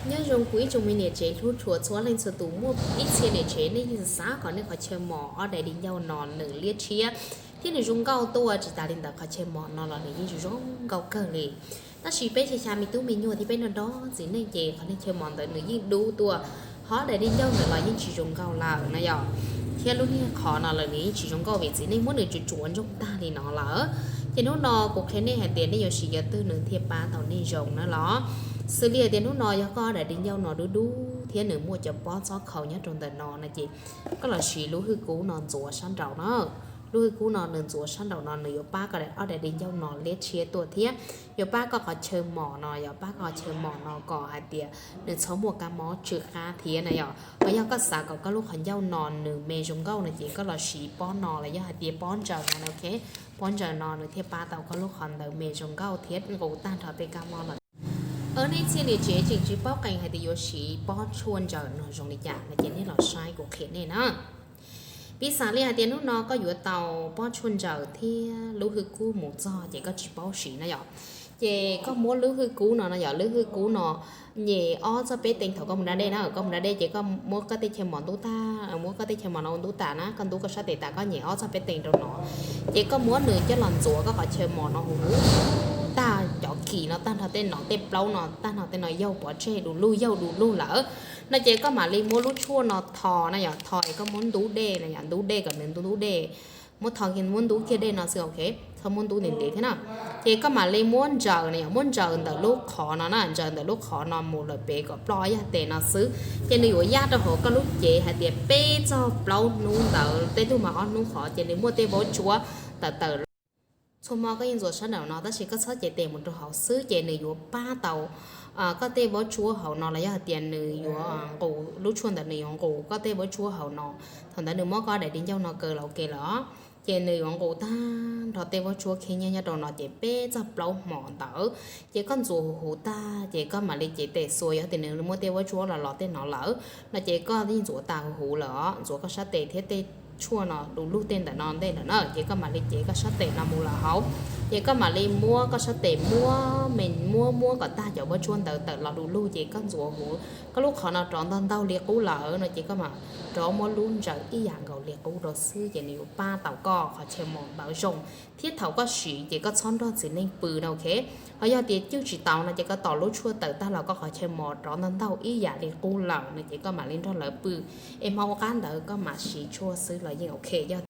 Nyob zoo kuv ib tsoom me niam tsev hlub tshua txhua leej txhua tus, muaj ib txhia niam tsev nej yeej xav kom nej qhov chaw mos ob daim di ncauj no nws liab tshiab thiab nws zoo nkauj tuaj, tsis tas li ntawd qhov chaw mos no los nws yeej zoo zoo nkauj kawg li. Tab sis peb xya xya me tub me nyuam thiab peb nrog nrog txiv neej ces qhov chaw mos ntawd nws yeej dub tuaj, ho ob daim di ncauj ntawd los yeej tsis zoo nkauj lawm na yom. Thiab lub niag qhov no lawm nws yeej tsis zoo nkauj vim txiv neej muab nws tsuav tsuav ntsoog tag li no lawm. Ces hnub no kuv qhia nej hais tias nej yuav siv cov twg nws thiaj pab tau nej zoo na los. Xws li hais tias hnub no yog koj ob daim di ncauj no dub dub thiab nws muaj cov pob txob khau nyob rau ntawm no no ces koj los siv lub hwj kub no ntxuav sab nraum no. Lub hwj kub no nws ntxuav sab nraum no nws yuav pab koj ob daim di ncauj no liab tshiab tuaj thiab yuav pab koj qhov chaw mos no, yuav pab koj qhov chaw mos no kom hais tias nws txhob muaj kab mob tsw qab thiab na yom. Ho yog koj xav kom koj lub qhov ncauj no nws me zoo nkauj no ces koj los siv pob no los yog hais tias pob ntsaws no, ok. Pob ntsaws no nws thiaj pab tau koj lub qhov ntawd me zoo nkauj thiab nqus tag nrho tej kab mob lawm. Nej txhia niam tsev tseem tsis paub qees hais tias yuav siv pob tshuaj ntsaws no zoo li cas no ces nej los saib kuv qhia nej na. Piv xam li hais tias hnub no koj yuav tau pob tshuaj ntsaws thiab lub hwj kub mus txog ces koj tsis paub siv na yom. Ces koj muab lub hwj kub no no yom, lub hwj kub no nyem ob txoj peb teev thaum koj mus da dej na, koj mus da dej ces koj muab koj tej chaw mos ntub tag, muab koj tej chaw mos no ntub tas na, koj ntub koj sab tes tas koj nyem ob txoj peb teev rau no. Ces koj muab nws coj los ntxuav koj qhov chaw mos no huv huv tag, cov kis no tag nrho tej no, tej plaub no tag nrho tej no yaug pov tseg du lug, yaug du lug lawm no ces koj mam li muab lub tshuaj no tho na yom, tho es koj muab ntub dej na yom, ntub dej kom nws ntub ntub dej. Muab tho kiag, muab ntub kiag dej no xwb, ok, txhob muab ntub ntev ntev thiab na. Ces koj mam li muab ntsaws na yom, muab ntsaws ntawm lub qhov no na, ntsaws ntawm lub qhov no mus lawm pem kom ploj yaj tes no xwb. Ces nws yuav yaj rau hauv koj lub cev hais tias peb txog plaub hnub ntawd, tej tug mas ob hnub qhov ces nws muaj tej vaub tsuab tawm tawm los. Txhua hmo koj yeej ntxuav sab nraum no tab sis koj txhob cev tes mus rau hauv xwb ces nws yuav pab tau koj tej vaub tsuab hauv no los yog hais tias nws yuav nqus, lub tshuaj ntawd nws yuav nqus koj tej vaub tsuab hauv no. Thaum ntawd nws muab koj daim di ncauj no kaw los ua ke lawm os, ces nws yuav nqus tag nrho tej vaub tsuab khib nyiab nyob rau no ces peb txog plaub hmo ntawd ces koj ntxuav huv huv tag ces koj mam li cev tes xuas, yog tias nws muaj tej vaub tsuab los los tej no lawm no ces koj yeej ntxuav tas huv huv lawm os, ntxuav koj sab tes thiab tej tshuaj no du lug tej ntawm no ntej lawm na ces koj mam li cev koj sab tes no mus lawm hauv. Ces koj mam li muab koj sab tes muab me muab muab kom tag cov vaub tsuab ntawd tawm los du lug ces koj ntxuav huv koj lub qhov no rov ntaug ntaug li qub lawm no ces koj mam rov muab lub ntsaws ib yam nkaus li qub rau xwb ces nws yuav pab tau koj qhov chaw mos ntawd zoo. Thiab thaum koj siv ces koj txhob nrog txiv neej pw na, ok. Ho yog tias cwj tsis tau no ces koj tos lub tshuaj tawm tag los koj qhov chaw mos rov ntaug ntaug ib yam li qub lawm no ces koj mam li nrog lawv pw, es hmo ua qab ntawd koj mam siv tshuaj xwb los yeej ok. Yog